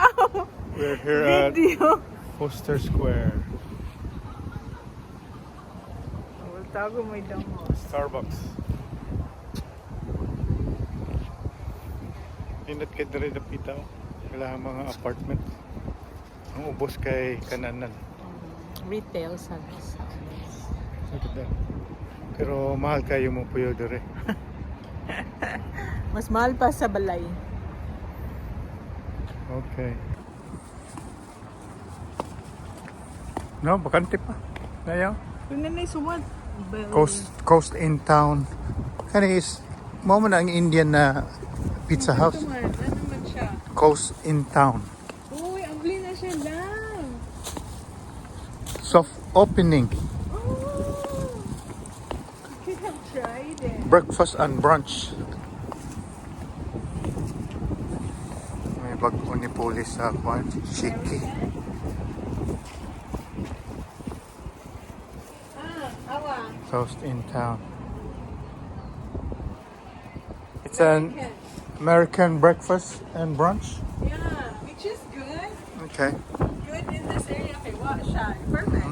Oh, We're here at video. Foster Square, Tago may damo. Starbucks. Hindot kay diri dapita kailangan mga apartment. Ang ubos kay kananan. Retail service. Pero mahal kayo mo puyo diri. Mas mahal pa sa balay. Okay. No, bakante pa. Ngayon. Yung nanay suwad. Coast in town. Kani is mo man ang Indian na pizza house. Ito man, ano naman siya? Coast in town. Uy, abli na siya lang. Soft opening. Oh, you could have tried it. Breakfast and brunch. May bago ni police sa kwan. Shiki. Awa. Coast in town. It's an American breakfast and brunch. Yeah, which is good. Okay. Good in this area. Okay, what siya? Perfect.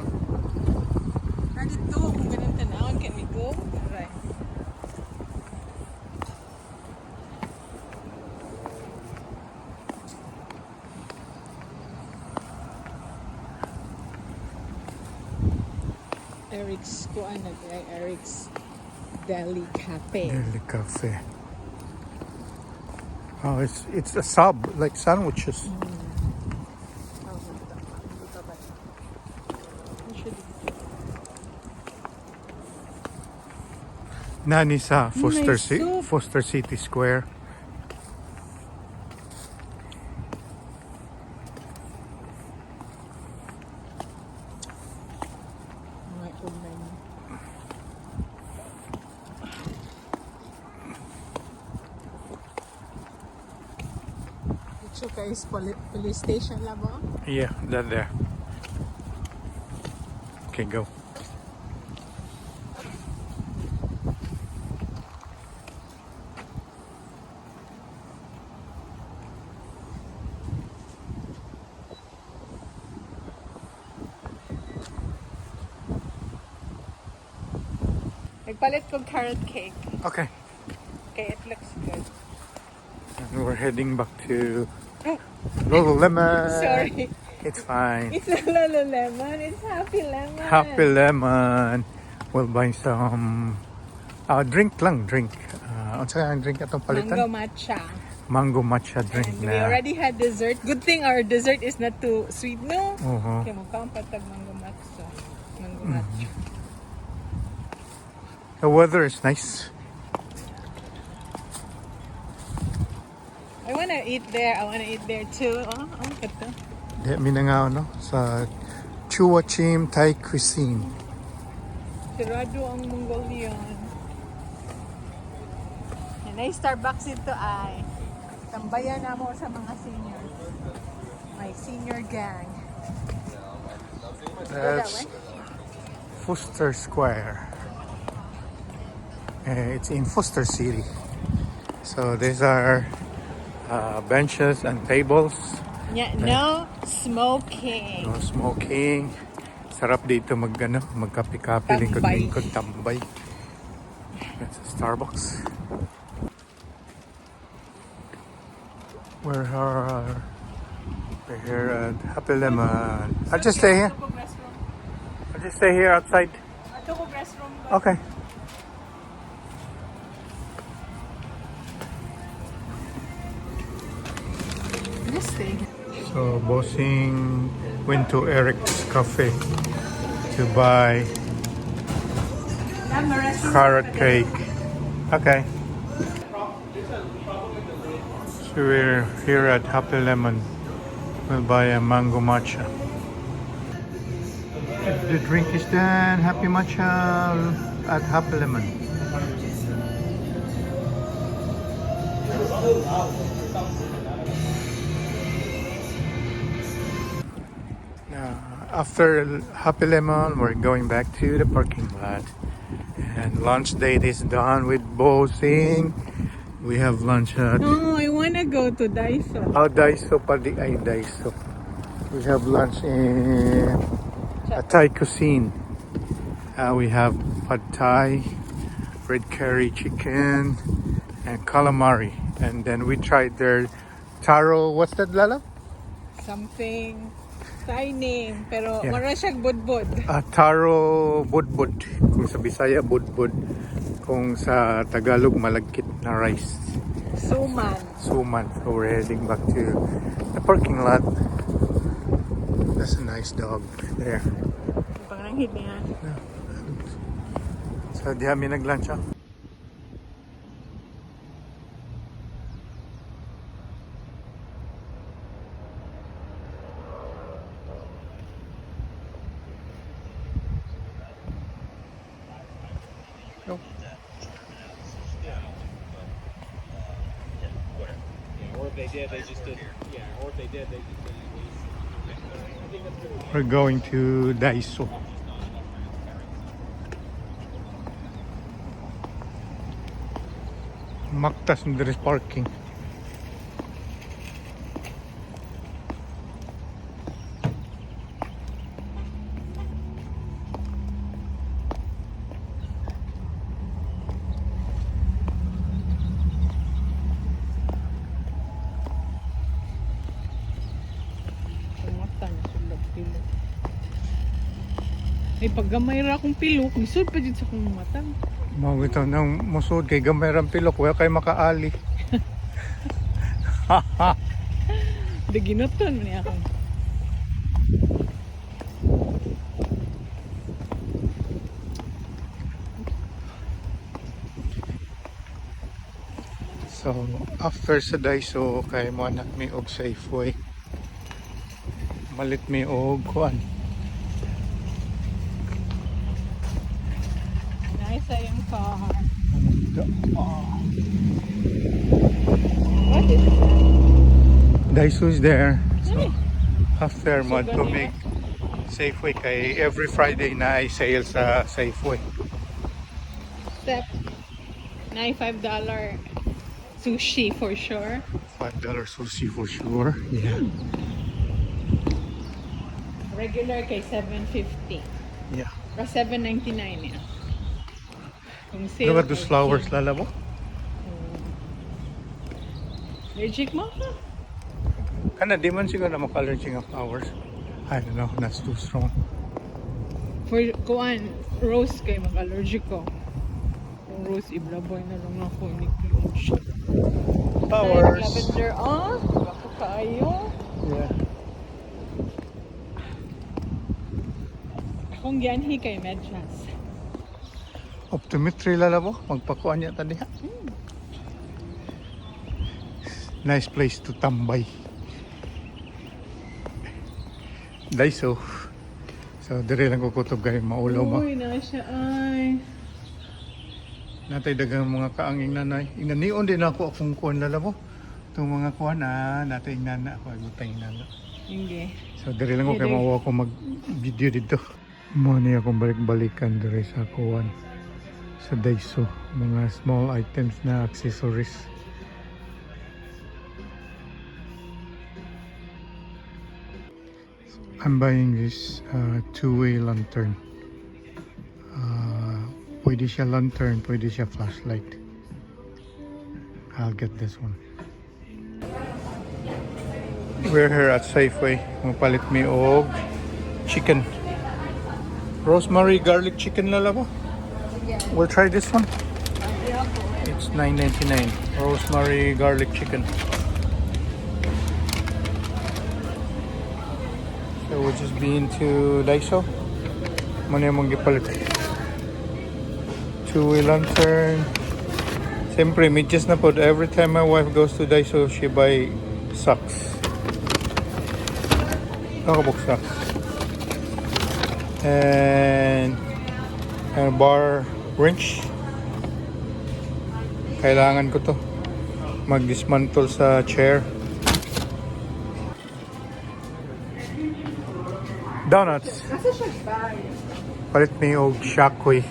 Nandito, kung ganun tanawin, can we go? Right. Eric's Eric's Deli Cafe. Deli Cafe. Oh, it's a sub, like sandwiches. Nani sa Foster City Square. Is police station labo? Yeah, that there. Okay, go. Nagpalit kong carrot cake. Okay. Okay, it looks good. And we're heading back to Lululemon. Sorry. It's fine. It's not Lululemon, it's Happy Lemon. Happy Lemon. We'll buy some drink. Unsa ang drink atong palitan? Mango matcha. Mango matcha drink And we already had dessert. Good thing our dessert is not too sweet, no? Uh-huh. Okay, mukhang patag mango matcha. Mango matcha. The weather is nice. I wanna eat there. I wanna eat there too. Oh, ito. Di mi na nga no sa Chua Chim Thai cuisine. Sirado ang Mongolian. And ay Starbucks ito ay tambayan na mo sa mga senior. My senior gang. That's Foster Square. It's in Foster City. So these are benches and tables. Yeah, no smoking. No smoking. Sarap dito magkape-kape, lingkod-lingkod, tambay. That's a Starbucks. We're here at Happy Lemon. I'll just stay here. I'll just stay here outside. Okay. So Bossing went to Eric's Cafe to buy carrot cake. Okay. So we're here at Happy Lemon. We'll buy a mango matcha. If the drink is done, happy matcha at Happy Lemon. After Happy Lemon, we're going back to the parking lot. And lunch date is done with Bossing. We have lunch at Oh, I wanna go to Daiso. Daiso padi ay Daiso. We have lunch in a Thai cuisine. We have pad Thai, red curry chicken, and calamari. And then we tried their taro. What's that, Lala? Something Thai name, pero Yeah. mara siyang budbud. Taro budbud. Kung sa Bisaya, budbud. Kung sa Tagalog, malagkit na rice. Suman. Suman. So we're heading back to the parking lot. That's a nice dog there. Panganghit niya. So di kami nag-lunch ah. Or if they did, they just didn't. Yeah, or if they did, they just didn't release. We're going to Daiso. Maktas and there is parking. May paggamay ra akong pilok, lisod pa dyan sa akong mata. Mga ito nang musod kay gamay ram pilok. Wala kay makaali. Di ginuton niya ako. So, after sa Daiso, kay mo anak mi og Safeway. Malit mi og kuan. Nice yung car. Oh. What is that? Daiso is there. So, Hey. after mo to ganun make Safeway kay every Friday na ay sale sa Safeway. Step. $95 sushi for sure. $5 sushi for sure. Yeah. Regular kay $7.50. Yeah. Or $7.99 yan. Kung Look at those kay flowers, King. Lala mo. Allergic mo ka? Kana di man siguro na maka-allergic ng flowers. I don't know, that's too strong. For kuan, rose kay mag-allergic ko. Kung rose, iblaboy na lang ako. Hindi ko siya. Flowers. Lavender, baka KaYO. Yeah. Akong gianhi kay medyas. Optometry, Lala mo. Magpakuan niya tadi ha. Nice place to tambay. Daiso. So, dire lang kukutob kayo maulaw ba. Uy, na siya ay. Natay dagang mga kaanging nanay. Inganion din ako akong kuan, Lala mo. Itong mga kuan natay nana ako. Agutay nana. Hindi. So, dire lang ko kay mawa ko mag-video dito. Muna akong balik-balikan dire sa kuan. Sa Daiso. Mga small items na accessories. I'm buying this two-way lantern. Pwede siya lantern, pwede siya flashlight. I'll get this one. We're here at Safeway. Mapalit mi og chicken. Rosemary garlic chicken, Lala mo. We'll try this one. It's $9.99. Rosemary garlic chicken. So we'll just be into Daiso. Muna yung mong gipalit. Two-way lantern. Siyempre, medyas na po. Every time my wife goes to Daiso, she buy socks. Nakabok socks. And a bar wrench. Kailangan ko to. Mag-dismantle sa chair. Donuts. Palit mi og shakoy.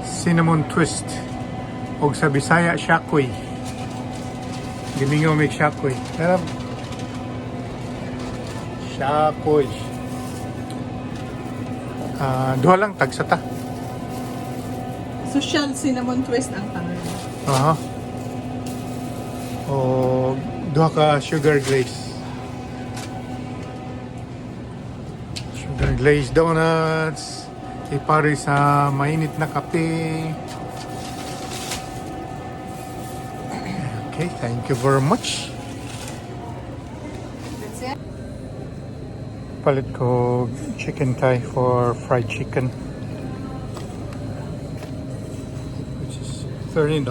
Cinnamon twist. O sa Bisaya, shakoy. Gimingaw may shakoy. Sarap. Shakoy. Duha lang tagsata. Social cinnamon twist ang pangalan. Aha. O duha ka sugar glaze. Sugar glaze donuts. Ipare sa mainit na kape. Okay, thank you very much. That's it. Palit ko chicken thigh for fried chicken. Which is $13.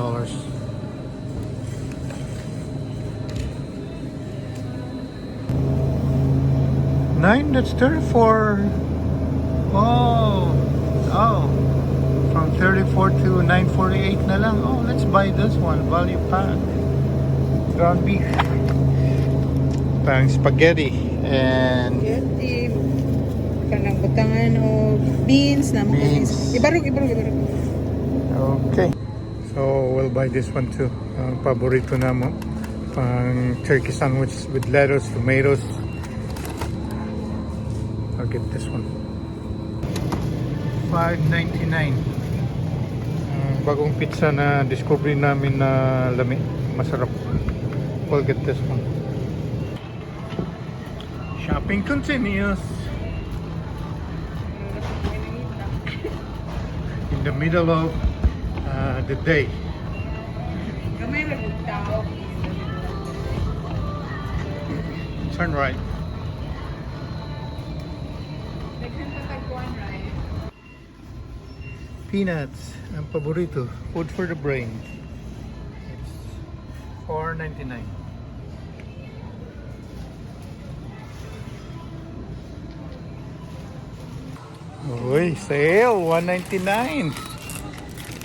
Nine, that's 34. Oh, from 34 to 948 na lang. Oh, let's buy this one, value pack. Ground beef, pang spaghetti, and Spaghetti. Kanang butangan o beans na Beans. Ibarog. okay. So we'll buy this one too. Paborito na mo, pang turkey sandwich with lettuce, tomatoes. I'll get this one. $5.99. Bagong pizza na discovery namin na lami. Masarap. We'll get this one. Shopping continues. In the middle of the day. Gamay ra gud tao. Turn right. Peanuts, ang paborito. Food for the brain. It's $4.99. Uy, sale! $1.99.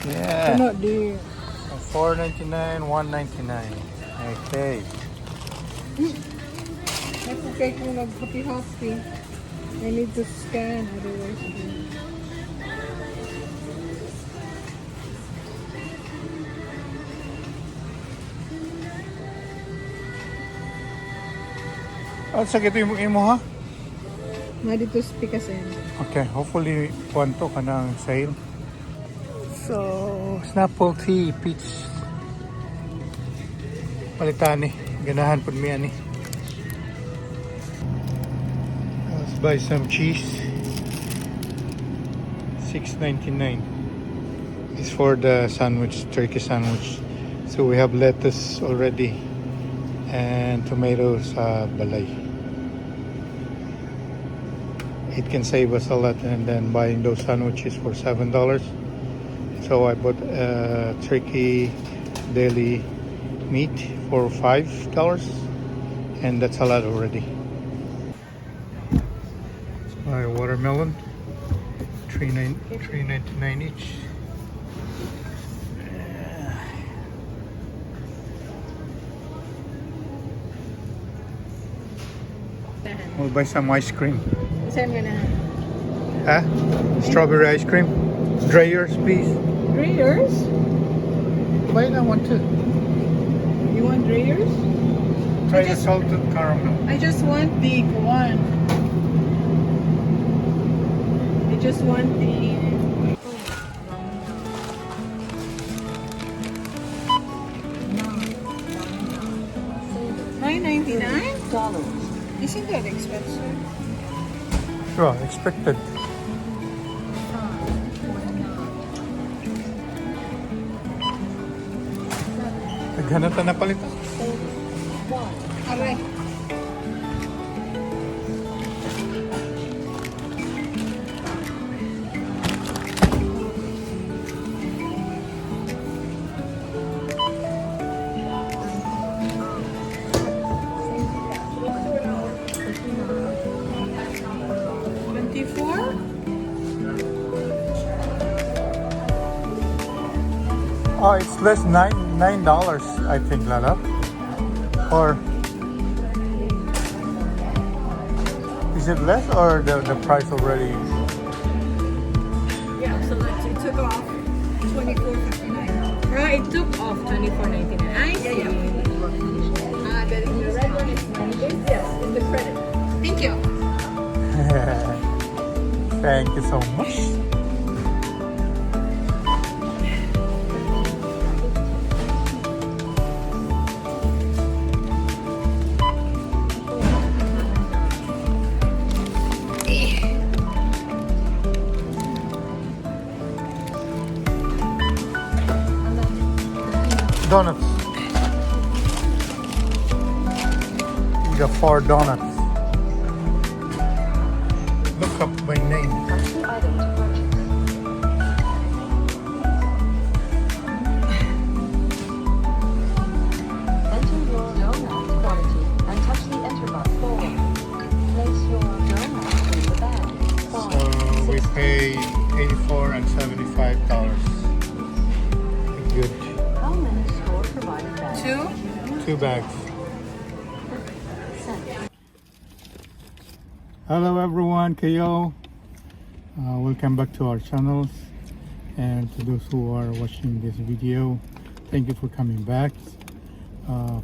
Yeah. Ano di? $4.99, $1.99. Okay. Okay kung nag-happy. I need to scan otherwise. Sakit yung imo ha? Na dito spikasin. Okay, hopefully kuwanto ka ng sale. So, Snapple tea, peach. Palitan ni. Ganahan po miya ni. Let's buy some cheese. $6.99. It's for the sandwich, turkey sandwich. So we have lettuce already and tomatoes balay. It can save us a lot, and then buying those sandwiches for $7. So I bought turkey deli meat for $5, and that's a lot already. Let's buy watermelon, $3.99 each. We'll buy some ice cream. Saan ka na? Huh? Strawberry ice cream. Dreyers, please. Dreyers? Buy that one too. You want Dreyers? Try the salted caramel. I just want the one. I just want the... $9.99? Isn't that expensive? Sure, expected. Naghanap na palitan. Aray. Oh, it's less $9, I think, Lala. Or is it less or the price already? Yeah, so it took off $24.59. I took off $24.99. I see. That is the red one. Yes, in the credit. Thank you. Thank you so much. Donuts. You got 4 donuts. Look up my name. Enter your donut quantity and touch the enter box forward. Place your donut in the bag. So we pay $84 and $75. Good. How many store provided bags? 2 bags. Hello everyone, KaYO. Welcome back to our channels, and to those who are watching this video, thank you for coming back.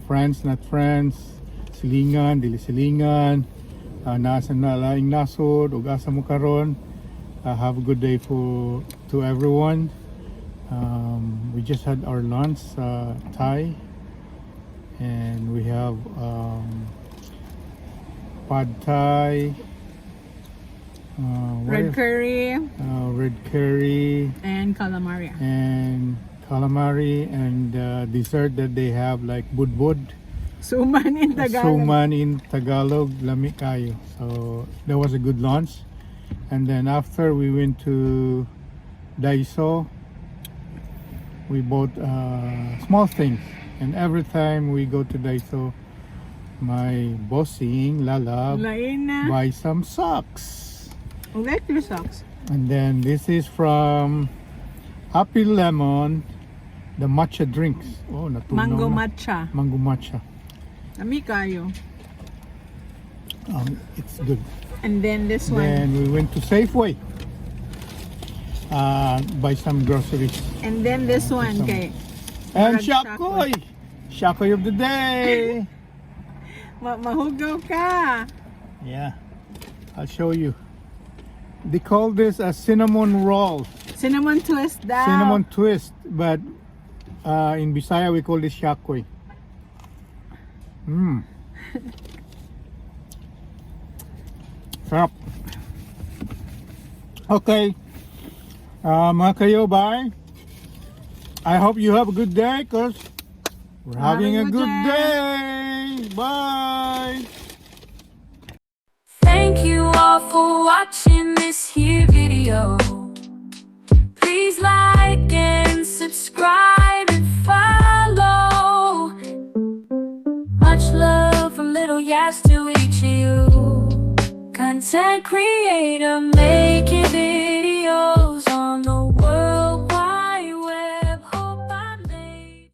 Friends, not friends, silingan, dili silingan, nasa na laing nasod, ug asa mo karon. Have a good day to everyone. We just had our lunch, Thai, and we have pad Thai, Red curry red curry, and calamari. And dessert that they have like budbud, Suman in Tagalog. suman in Tagalog, lami kayo. So that was a good lunch. And then after we went to Daiso, we bought small things. And every time we go to Daiso, my bossing Lalab Lain na. buy some socks. Ulit your socks. And then this is from Happy Lemon, the matcha drinks. Oh, natunaw Mango na. matcha. Mango matcha. Ami kayo. It's good. And then this one. Then we went to Safeway. Buy some groceries. And then this one some- kay. And Murag shakoy! Shakoy of the day! Mahugaw ka. Yeah, I'll show you. They call this a cinnamon roll. Cinnamon twist daw. Cinnamon twist, but in Bisaya we call this shakoy. Sarap. Okay, mga KaYO, bye. I hope you have a good day, cause we're having a good day. Bye. Thank you all for watching this here video. Please like and subscribe and follow. Much love from little Yas to each of you. Content creator making videos.